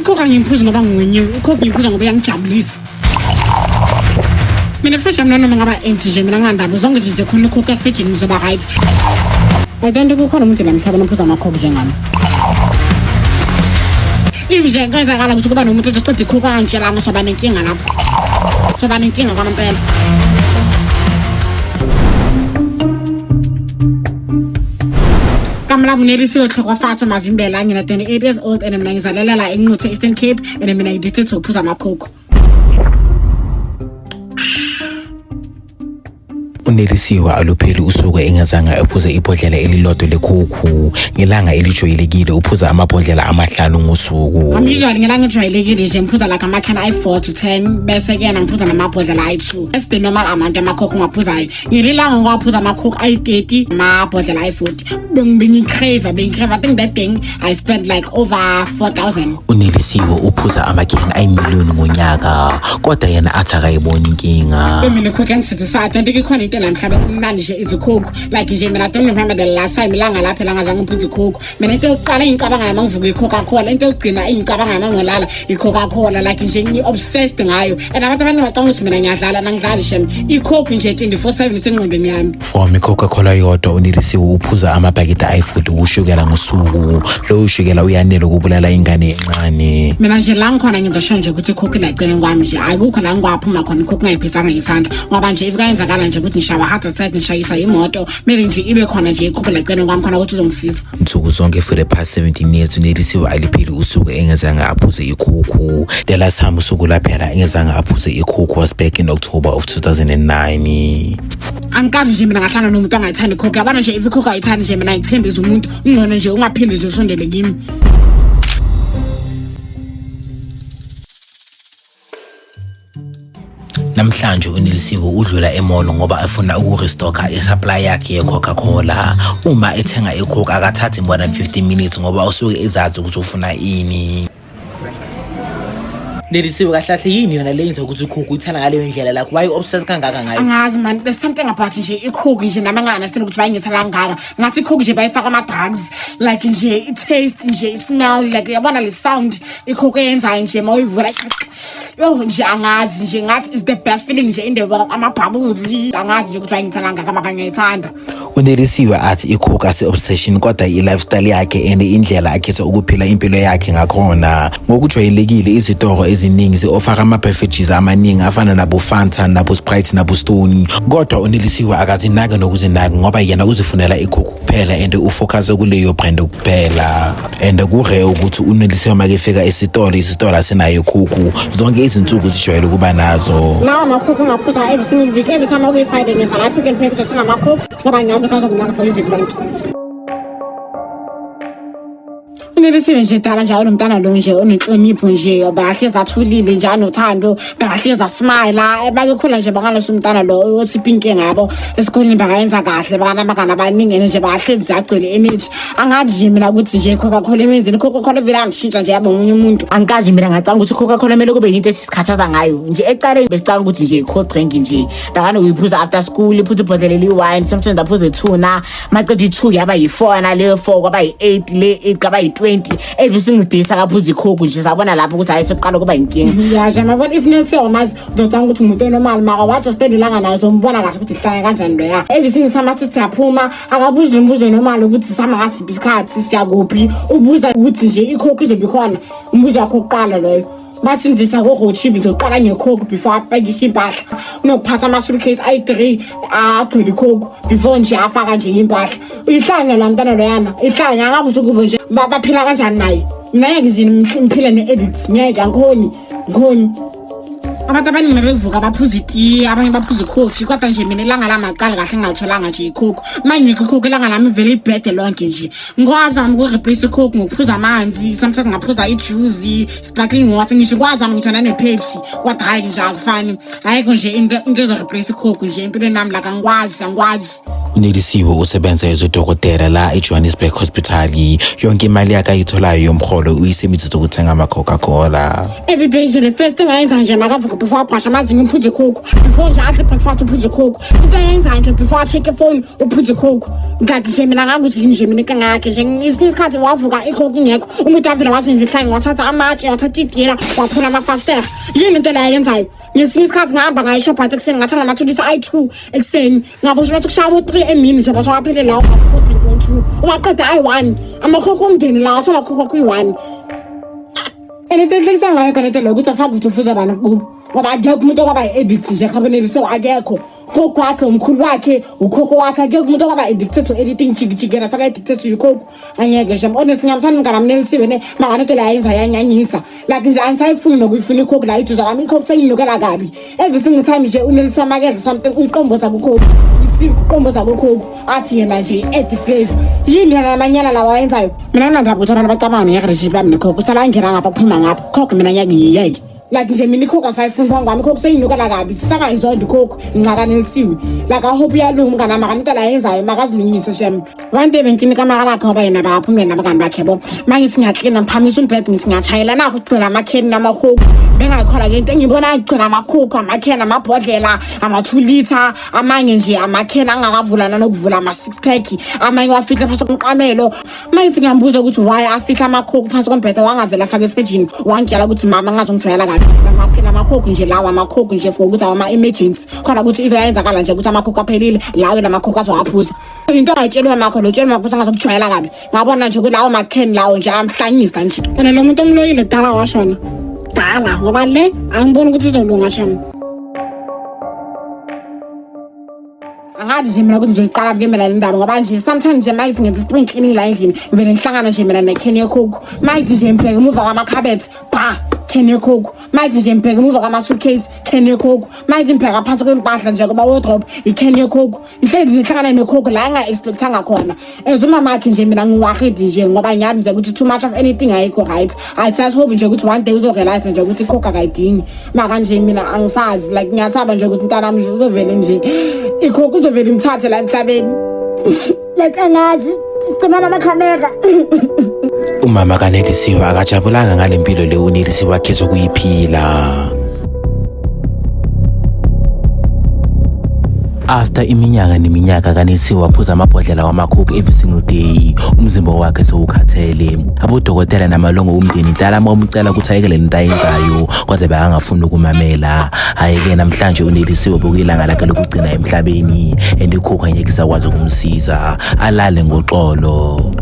Icoke angiyiphuzi ngoba ngiwinyiwe, icoke ngiyiphuza ngoba iyangijabulisa. Mina fridge yami nanoma ngaba empty nje mina ngingandaba as long as nje khona icoke efrijini ngizoba right. I don't think kukhona umuntu la emhlabeni ophuza amacoke njengami. If nje kwenzakala ukuthi kuba nomuntu ozoqeda icoke kanje lana soba nenkinga lapho. Soba nenkinga kwamampela. Igama lami Nelisiwe Tlhokofatso Mavimbela, ngina 28 years old and mina ngizalelwa la eNquthu Eastern Cape and mina ngi-addicted to ukuphuza amakhokho. Unelisiwe alupheli usuku engazange aphuze ibhodlela elilodwa lekhukhu. Ngelanga elijwayelekile uphuza amabhodlela amahlanu ngosuku. I'm usually ngelanga ejwayelekile nje ngiphuza like ama-can ayi-4 to 10 bese kuyena ngiphuza namabhodlela ayi-2. That's the normal amount amakhokho ngiwaphuzayo. Ngelilanga ngiwaphuza amakhokho ayi-30 amabhodlela ayi-40. Bengi-crave, bengi-crave. I think that thing I spent like over 4,000. Unelisiwe uphuza amakheni ayimiliyoni ngonyaka kodwa yena athi akayiboni inkinga. Mina ikhokho yangisatisfy. I don't think ikhona into la mhlawumbe kumnandi nje izikhokho. Like nje mina I don't remember the last time ilanga lapho la ngazange ngiphuze ikhokho. Mina into yokuqala engicabangayo uma ngivuka i-Coca-Cola, into yokugcina engicabangayo uma ngilala i-Coca-Cola. Like nje ngi-obsessed ngayo. And abantu abaningi bacabanga ukuthi mina ngiyadlala, nangidlali shem. Ikhokho nje 24/7 isengqondweni yami. From i-Coca-Cola yodwa uNelisiwe uphuza amabhakede ayi-40 ushukela ngosuku. Lowo shukela uyanele ukubulala ingane encane. Mina nje la ngikhona ngenza sure nje ukuthi ikhokho la eceleni kwami nje akukho la ngiwaphuma khona ikhokho ngayiphisanga ngesandla ngoba nje if kayenzakala nje ukuthi ngishawa heart attack ngishayisa imoto kumele nje ibe khona nje ikhokho la eceleni kwami khona ukuthi izongisiza. Nsuku zonke for the past 17 years uNelisiwe alipheli usuku engezange aphuze ikhukhu. The last time usuku laphela engezange aphuze ikhukhu was back in October of 2009. Angikazi nje mina ngahlala nomuntu angayithandi ikhokho yabona nje if ikhokho ayithandi nje mina ngithembise umuntu ungcono nje ungaphinde nje usondele kimi. Namhlanje uNelisiwe udlula emall ngoba efuna ukurestocka isupply yakhe ye-Coca-Cola. Uma ethenga iCoke akathathi more than 15 minutes ngoba usuke ezazi ukuthi ufuna ini. Nelisiwe kahle kahle yini yona le yenza ukuthi ikhukhu uyithanda ngaleyo ndlela lakho why obsessed kangaka ngayo? Angazi man, there's something about nje ikhokho nje nami enga-understand ukuthi bayingitha kangaka. Ngathi ikhokho nje bayifaka ama-drugs like nje i-taste nje i-smell like yabona le sound ikhokho eyenzayo nje uma uyivula yo nje angazi nje ngathi is the best feeling nje in the world ama-bubbles angazi nje ukuthi bayingitha kangaka maka ngiyayithanda. Unelisiwe athi iCoke asi-obsession kodwa i-lifestyle yakhe and indlela akhetha ukuphila impilo yakhe ngakhona. Ngokujwayelekile izitoro eziningi zi-offer ama-beverages amaningi afana nabo-Fanta, nabo-Sprite, nabo-Stone. Kodwa uNelisiwe akazinaki nokuzinaki ngoba yena uzifunela iCoke kuphela and ufocus kuleyo brand kuphela. And ku-rare ukuthi uNelisiwe uma kefika esitolo, isitolo asinayo ikhukhu. Zonke izinsuku zijwayele ukuba nazo. Lawa makhukhu ngaphuza every single week every time okuyi-Friday ngenza la Pick n Pay ukuthi singamakhukhu ngoba ngiyazi ukuthi azobulala for iviki lonke. Unelisiwe nje dala nje unomntana lo nje onenhlonipho nje bahlezi athulile nje anothando bahlezi asmile bayokhula nje bangaloso umntana lo osipha inkinga yabo esikoleni bakayenza kahle bakanabangani abaningi and nje bahlezi agcwele energy. Angazi nje mina ukuthi nje i-Coca-Cola imenzeni i-Coca-Cola vele angishintsha nje yaba omunye umuntu. Angikazi mina ngacabanga ukuthi i-Coca-Cola kumele kube yinto esisikhathaza ngayo nje ecaleni besicabanga ukuthi nje i-cold drink nje bakanoyiphuza after school iphuza ibhodlela eliyi-wine sometimes aphuze two na maqeda i-two yaba yi-four naleyo four kwaba yi-eight le eight kwaba yi-20 every single day sakaphuza ikhokhu nje sabona lapho ukuthi hayi sekuqala kuba yinkinga. Ya nje mabona if next year umazi uzocabanga ukuthi umuntu onormal mara wathi spend ilanga naye uzombona kahle ukuthi ihlanya kanjani loya. Every single time athi siyaphuma akabuzi lo mbuzo normal ukuthi sihamba ngasiphi isikhathi siyakuphi ubuza ukuthi nje ikhokho izobe ikhona umbuzo wakho wokuqala loyo. Bathi nzisa ko-road trip ngizoqala ngekhokho before apakishe impahla. Unokuphatha ama-suitcase ayi-3 agcwele ikhokho before nje afaka nje impahla. Ihlanya la mntana loyana, ihlanya angazi ukuthi kube nje baphila kanjani naye. Mina ngeke nje ngiphile ne-addict, ngeke angikhoni, ngikhoni. Abantu abaningi bebevuka baphuza itiye, abanye baphuza ikhofi, kodwa nje mina ilanga lami aqali kahle ngingalitholanga nje ikhokho. Manje ikhokho ilanga lami vele libhede lonke nje. Ngikwazi wami uku-replace ikhokho ngokuphuza amanzi, sometimes ngaphuza ijuice, sparkling water, ngisho ngikwazi wami ngisho nane-Pepsi, kodwa hhayi nje akufani. Ayikho nje into ezo-replace ikhokho nje empilweni yami like angikwazi, angikwazi. UNelisiwe usebenza ezodokotela la eJohannesburg Hospital. Yonke imali yakhe ayitholayo yomholo uyisebenzisa ukuthenga ama-Coca-Cola. Every day nje le first thing ayenza nje makavuka before abrashe amazinyo uphuze iCoke, before nje adle breakfast uphuze iCoke, into ayenzayo nje before a-check ifoni uphuze iCoke. Like nje mina ngakuthi nje mina inkinga yakhe nje, ngesinye isikhathi wavuka iCoke ingekho, umuntu avele wasenza ihlanye, wathatha amatshe, wathatha idiyela, waphula amafastela. Yini into le ayenzayo? Ngesinye isikhathi ngahamba ngaye eShoprite ekuseni, ngathenga amathulisi ayi-2 ekuseni, ngabosho bathi kushaya bo-3 emini nje basawaphele lawo ngo-2, ungaqeda ayi-1 amakhokho omndeni lawo asomakhokho kuyi-1. And into enhlekisa ngayo khona into leyo ukuthi asazi ukuthi ufuza bani kubo, ngoba akekho umuntu okwaba yi-addict nje khabenelisiwe, akekho. Ukhokho wakhe, umkhulu wakhe, ukhokho wakhe, akekho umuntu okwaba addicted to anything jiki yena saka-addicted to yiCoke. Angeke nje, honest, ngiyamthanda umngane wami Nelisiwe ne, mara into le ayenza yanyanyisa. Like nje angisayifuni nokuyifuna iCoke la iduze kwami, iCoke seyinukela kabi. Every single time nje uNelisiwe makedla something uyiqomboza kuCoke, isinkwa uqomboza kuCoke, athi yena nje add flavor. Yini yona lamanyala lawa ayenzayo? Mina nginandaba ukuthi abantu bacabanga nge-relationship yami neCoke, usala ngena ngapha kuphuma ngapha Coke, mina ngeke ngiyiyeke. Like nje mina iCoke angisayifuni phambi kwami, iCoke seyinukela kabi, sisangayizonda iCoke ngincakanelisiwe. Like I hope uyalunga umngane wami, into la ayenzayo makazilungise shem. One day bengiklina ikamara lakhe ngoba yena bakaphumule nabangani bakhe yabo, ma ngithi ngiyaklina ngiphamisa umbhede, ngithi ngiyatshayela nakho kugcwele amakheni namakhokho, bengayikhola ke into engibona, kugcwele amakhokho, amakheni, amabhodlela ama-2 litre, amanye nje amakheni angakavula nanokuvula, ama-six pack, amanye wafihla phansi komqamelo. Ma ngithi ngiyambuza ukuthi why afihla amakhokho phansi kombhede, wangavela afake efrijini, wangitshela ukuthi mama ngazongijwayela kabi lamakhokho nje lawa, amakhokho nje for ukuthi awama-emergency khona, ukuthi if ayenzakala nje ukuthi amakhokho aphelile, lawo lamakhokho azowaphuza. Into angayitsheli umamakho lo, tshela umakho ukuthi angazokujwayela kabi. Ngabona nje kulawo makheni lawo nje amhlanyisa nje. And lo muntu omloyile kudala washona dala, ngoba le angiboni ukuthi izolunga shem. Angazi nje mina ukuthi ngizoyiqala kuke mina le ndaba, ngoba nje sometimes nje mayithi ngenza spring cleaning la endlini, ngivele ngihlangana nje mina nekheni yeCoke. Mayithi nje ngibheke emuva kwamakhabethe, ba kheni yeCoke. Mayithi nje ngibheke emuva kwama-suitcase, kheni yeCoke. Mayithi ngibheka phansi kwempahla nje kuma-wardrobe, ikheni yeCoke. Ngihlezi nje ngihlangana neCoke la enga-expectanga khona. As umama wakhe nje mina ngi-worried nje, ngoba ngiyazi nje ukuthi too much of anything ayikho right. I just hope nje ukuthi one day uzorealize nje ukuthi iCoke akayidingi. Maka nje mina angisazi, like ngiyasaba nje ukuthi umntanami nje uzovele nje iCoke uzovele imthathe la emhlabeni. Like angazi, sicimana amakhamera. Umama kaNelisiwe akajabulanga ngale mpilo le uNelisiwe akhetha ukuyiphila. After iminyaka neminyaka kaNelisiwe waphuza amabhodlela wamaCoke every single day, umzimba wakhe sewukhathele. Abodokotela namalungu omndeni dala bamcela ukuthi ayekele lento ayenzayo, kodwa bekangafuni ukumamela. Hhayi-ke namhlanje uNelisiwe bekuyilanga lakhe lokugcina emhlabeni and iCoke angeke isakwazi ukumsiza. Alale ngoxolo.